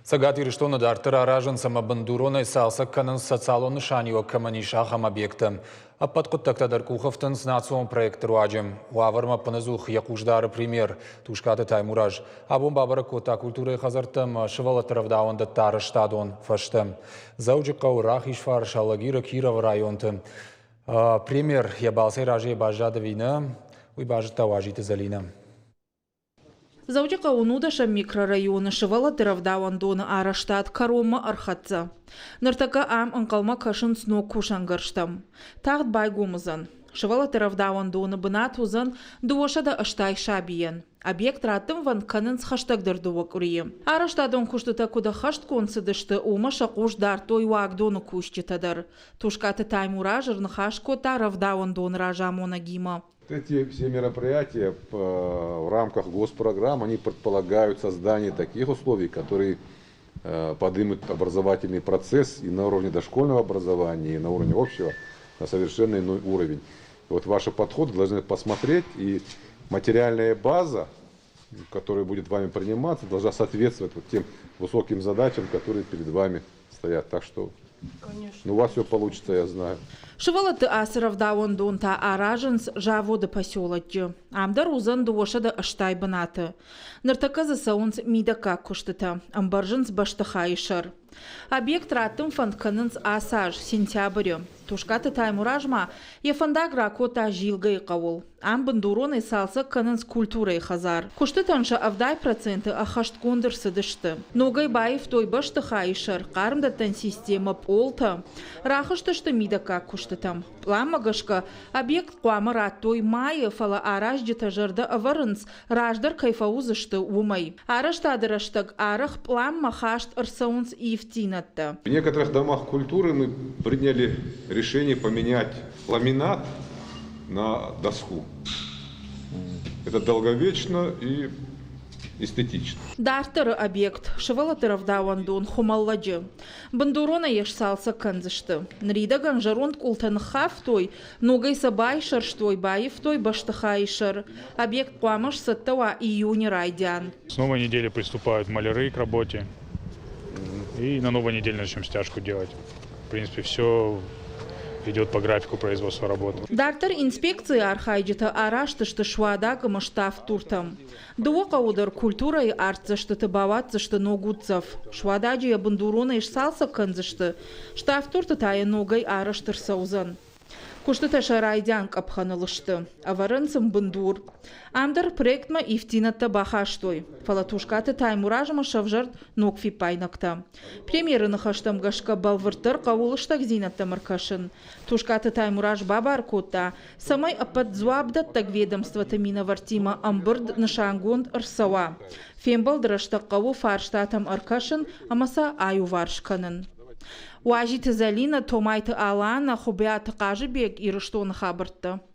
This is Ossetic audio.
Цӕгат Ирыстоны дарддӕр аразынц ӕмӕ бындуронӕй цалцӕг кӕнынц социалон нысаниуӕг кӕмӕн ис, ахӕм объекттӕ. Ӕппӕт хъуыддӕгтӕ дӕр къухы ӕфтынц национ проектты руаджы. Уавӕрмӕ ӕппынӕдзух йӕ хъус дары премьер Тускъаты Таймураз. Абон бабӕрӕг кодта культурӕйы хӕдзӕрттӕ ӕмӕ сывӕллӕтты рӕвдауӕндӕтты арӕзтадон фӕзтӕ. Дзӕуджыхъӕуы, Рахизфарс, Алагиры, Кировы районты. Премьер йӕ балцӕй разыйӕ баззад ӕви нӕ, уый базыдта Уазиты Зӕлинӕ. Дзӕуджыхъӕуы нудӕсӕм микрорайоны сывӕллӕтты рӕвдауӕндоны арӕзтад кӕронмӕ ӕрхӕццӕ. Ныртӕккӕ ам ӕнхъӕлмӕ кӕсынц ног кусӕнгӕрзтӕм. Тагъд байгом уыдзӕн. Сывӕллӕтты рӕвдауӕндоны бынат уыдзӕн 280 сабийӕн. Объект раттынвӕнд кӕнынц хӕстӕгдӕр дыууӕ къуырийы. Арӕзтадон куыстытӕ куыд ӕххӕстгонд цыдысты, уымӕ сӕ хъус дардтой уагдоны кусджытӕ дӕр. Тускъаты Таймураз ӕрныхас кодта рӕвдауӕндоны разамонӕгимӕ. Эти все мероприятия в рамках госпрограмм, они предполагают создание таких условий, которые поднимут образовательный процесс и на уровне дошкольного образования, и на уровне общего на совершенно иной уровень. Вот ваши подходы должны посмотреть, и материальная база, которая будет вами приниматься, должна соответствовать вот тем высоким задачам, которые перед вами стоят. Так что Конечно. Ну, у вас все получится, я знаю. Сывӕллӕтты ацы рӕвдауӕндон та аразынц заводы поселоччы. Ам дӕр уыдзӕн 280 бынаты. Ныртӕккӕ дзы цӕуынц мидӕггаг куыстытӕ, ӕмбӕрзынц бӕстыхайы сӕр. Объект раттын фӕнд кӕнынц ацы аз сентябры. Тускъаты Таймураз ма йӕ фӕндаг ракодта Зилгӕйы хъӕуыл. Ам бындуронӕй цалцӕг кӕнынц культурӕйы хӕдзар. Куыстытӕн сӕ 70% ӕххӕстгонд ӕрцыдысты. Ногӕй баивтой бӕстыхайы сӕр, хъармдӕттӕн системӕ, пъолтӕ. Рахызтысты мидӕггаг куыстытӕм. Пъланмӕ гӕсгӕ, объект хъуамӕ радтой майы, фӕлӕ аразджытӕ зӕрдӕ ӕвӕрынц, раздӕр кӕй фӕуыдзысты, уымӕй. Арӕзтады рӕстӕг арӕх пъланмӕ хаст ӕрцӕуынц ивддзинӕдтӕ. В некоторых домах культуры мы приняли решение поменять ламинат на доску. Это долговечно и эстетично. Дарддӕры объект сывӕллӕтты рӕвдауӕндон Хуымӕллӕджы. Бындуронӕй йӕ сцалцӕг кӕндзысты. Ныридӕгӕн зӕронд къултӕ ныххафтой, ногӕй сӕ байсӕрстой, баивтой бӕстыхайы сӕр. Объект хъуамӕ сцӕттӕ уа июны райдиан. С новой недели приступают маляры к работе. И на новой неделе начнем стяжку делать. В принципе, все идет по графику производства работы. Дарддӕр инспекцийы архайджытӕ араст сты Суадаг ӕмӕ Ставд-Дуртӕм. Дыууӕ хъӕуы дӕр культурӕйы артдзӕстыты бауадздзысты ног уддзӕф. Суададжы йӕ бындуронӕй сцалцӕг кӕндзысты, Ставд-Дурты та йӕ ногӕй арӕзт ӕрцӕудзӕн. Куыстытӕ сӕ райдиан къӕпхӕныл сты, ӕвӕрынц ын бындур. Ам дӕр проектмӕ ивддзинӕдтӕ бахастой, фӕлӕ Тускъаты Таймуразмӕ сӕвзӕрд ног фиппаинӕгтӕ. Премьеры ныхӕстӕм гӕсгӕ бӕлвырддӕр хъӕуы лыстӕгдзинӕдтӕм ӕркӕсын. Тускъаты Таймураз бабар кодта, цӕмӕй ӕппӕт дзуапдӕттӕг ведомствоты минӕвӕрттимӕ ӕмбырд нысангонд ӕрцӕуа. Фембӕлды рӕстӕг хъӕуы фарстатӕм ӕркӕсын ӕмӕ сӕ аиуварс кӕнын. Уазиты Зӕлинӕ, Томайты Аланӕ, Хуыбиаты Хъазыбег, Ирыстоны хабӕрттӕ.